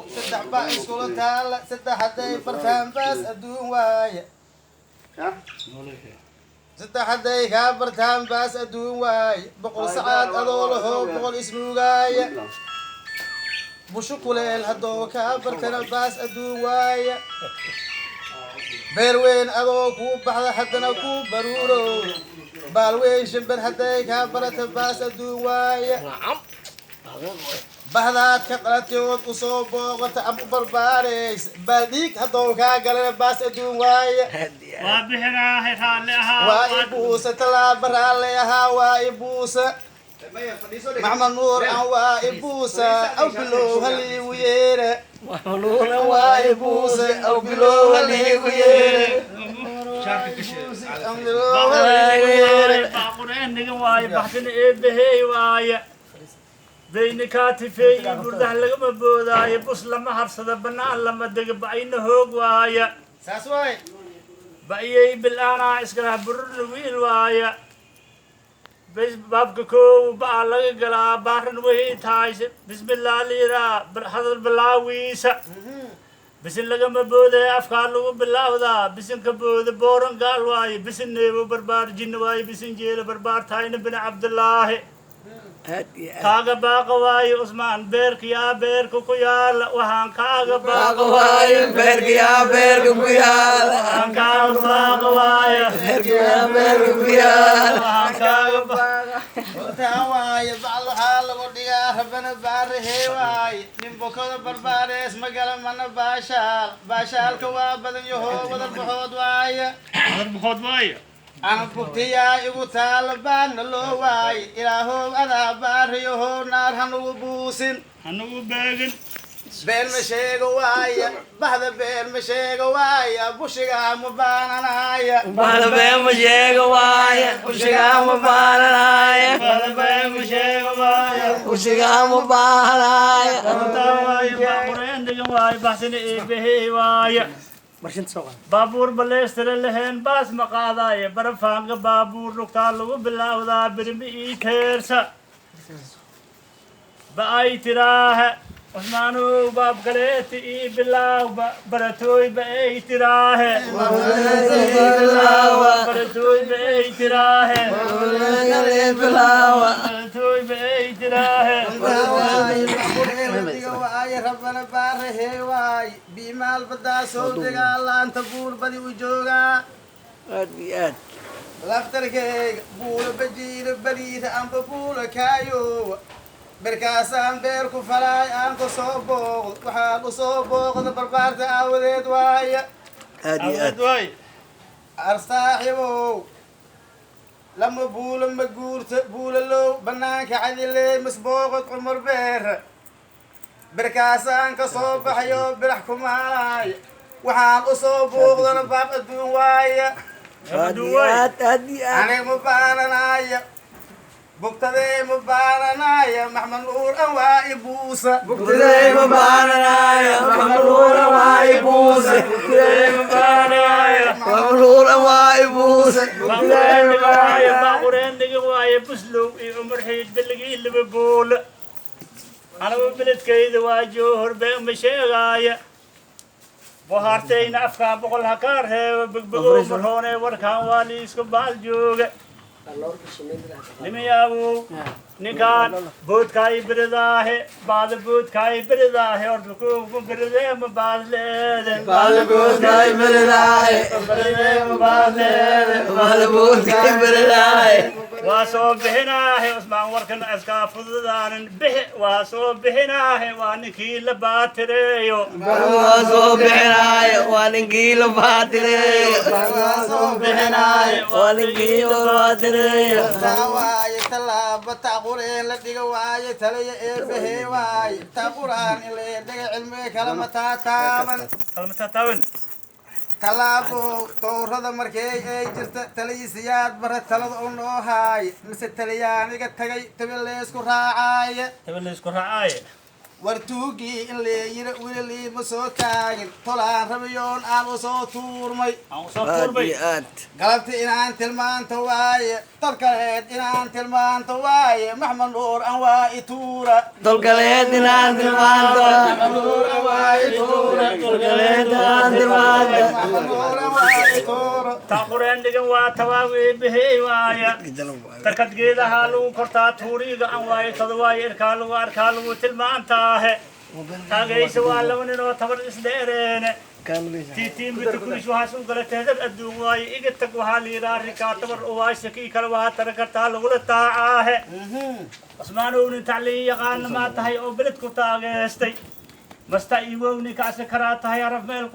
Saddex baa iskula taala, saddex hadday bartaan baas adduun waaye. Saddex hadday kaa bartaan baas adduun waaye: 100 sacaad adoo lahoo 100 isnuugaaya, bushu kuleel haddoo kaa bartana baas adduun waaya, beer weyn adoo kuu baxda haddana kuu baruuro, baal weyn shimbir hadday kaa barata baas adduun waaya, bahdaad ka dhalatay ood usoo booqata ama u barbaaraysa baaldhiig haddoo kaa galana baas adduun waaya. Waa bixinaahay, raalli ahaa. Waa ibuusa tallaaba, raalli ahaa, waa ibuusa Maxmed Nuur an, waa ibuusa aw bilow haliigu yeera, waa ibuusa aw bilow haliigu yeera, aw bilow haliigu yeera. Baaqureennigan waaye, baxsina eebbahey waaye, beyni kaatifeey iyo burdah lagama boodaayo, bus lama harsado, bannaan lama dega, ba'ayna hoog waaya. Saas waay. Ba'yey bil-aanaa iskalah, bururna wiil waaya, bes baabka koow ba'aa laga galaa, baaran wahay tahay, bismillah liiraa hadal bilaawiisa, bisin lagama boodaya, afkaa lagu bilaawdaa, bisinka booda booran gaal waaye, bisin neebo barbaar jinni waaye, bisin jeela barbaar tahayna bini Cabdillaahi kaaga baaqa waaye. Cusmaan, beerka yaa beerka ku yaala, waxaan kaaga baaqa waaye beerka yaa beerka ku yaala, waxaan kaaga baaqa waaye, beerka yaa beerka ku yaala, waxaan kaaga baaqa. Taa waaye, bacal waxaa lagu dhigaa rabana baarahee waaye, nin bokada barbaarees magala mana baashaal, baashaalka waa badan yahoo wadar baxood waaye. Hadal boqood waaye. Ana bugtiyaa igu taala, baanna loo waaye, ilaahow adaa baariyahow, naar hanugu buusin, hanugu beegin. Been ma sheego waaya, bahda been ma sheego waaya, bushigaa ma baananaaya. Bahda been ma sheego waaya, bushigaa ma baananaaya. Bahda been ma sheego waaya. Bushigaa ma baananaaya. Taa waaye, baaqureyn dhigan waaye, baxsina eebahey waaye, baabuur baleestire laheen baas ma qaadaaye, barafaanka baabuur lugtaa lagu bilaawdaa, birimi ii teersa ba ay tiraahe. Cusmaanow, baab kaleeti ii bilaaw, baratooy ba ay tiraahe, baratooy ba ay tiraahe, baratooy ba ay tiraahe. Diga waaye, rabbana baarahee waaye, biimaal badaasow dagaalaanta buur badi u joogaa. Aad iyo aad. Laftarkeyga buula bajiira baliira amba buula kaayowa, markaasaan beer ku falaay aan ku soo booqdo, waxaan u soo booqda barbaarta aawadeed waaya. Aad iyo aad. Waay. Arsaaxibow, lama buulo ma guurta, buulalow banaanka cadiley misbooqod Cumar Beer, berkaasaan ka soo baxayo birax kumaanaay, waxaan u soo booqdana baab adduun waaya. Aad iyo aad, aad iyo aad. Aniga ma baananaaya, bugtadee ma baananaaya, Maxmed Nuur an waa ibuusa. Bugtadey ma baananaaya, Maxmed Nuura waa ibuuse. Bugtadey ma baanaya. Maxmed Nuura waa ibuuse. Baqureen dhigan waaye, baaqureen dhigan waaye, Buslow iyo Cumar Xiid billigii Liverpool, anigu beledkayda waa Joohor, been ma sheegaaya, bohaartayna afkaa 100 ha kaa reebo, begbegow maroone, warkaan waa liisku baal jooga. Nimayaabow, ninkaan boodkaay beridaahe, baada boodkaay beridaahe, horta kuwa beridee ma baadleede? Baada boodkaay beridaahe. Beridee ma baadleede? Baada boodkaay beridaahe. Waa soo bixinaahe Cusmaan, warkan iskaa fududaanin bixi, waa soo bixinaahe, waa ninkii la baatireeyo. Waa soo bixinaayo, waa ninkii la baatireeyo. Waa soo bixinaayo. Waa ninkii la baatireeyo. Taa waaye, tallaaba taqureen la dhiga waaye, talaya eebahee waaye, taquraan in la dhiga cilmiga kalama taataaban. Kalma taataaban. Tallaabo towrada markay ay jirta, taliyisiyaad bara talada u noo haay, mise taliyaaniga tagay tabi leysku raacaaya. Tabi laysku raacaaye. War tuugii in leeyira wililii ma soo taagin, tolaan rabiyoon aan u soo tuurmay. Aan soo Aad tuurbay. iyo aad. Galabti inaan tilmaanto waaye, tolkaleed inaan tilmaanto waaye, Maxmed Nuur an waa ituura. Tolkaleed inaan tilmaanto. Maxmed Nuur an waa ituura. Tolkaleed inaan tilmaanto. Maxmed Nuur an waa ituura. Taa qureen dhigan waa tawaawii bihey waaya. Takad geedaha lagu kortaa, tuuriiga an waayo todo waayo, irkaa lagu arkaa, lagu tilmaantaahe. Taagaysa waa laba nin oo tabar isdheereene. Tiitiin bitukulish waxaas u gala tehdad adduun waaye, iga tag waxaa la yidhaha rikaa tabar u waaysa, kii kale waxaa tara kartaa lagula taacaahe. Cusmaanow, nin tacliin yaqaana maa tahay oo beled ku taageestay masta iwow, ninka asakaraa tahay araf meel.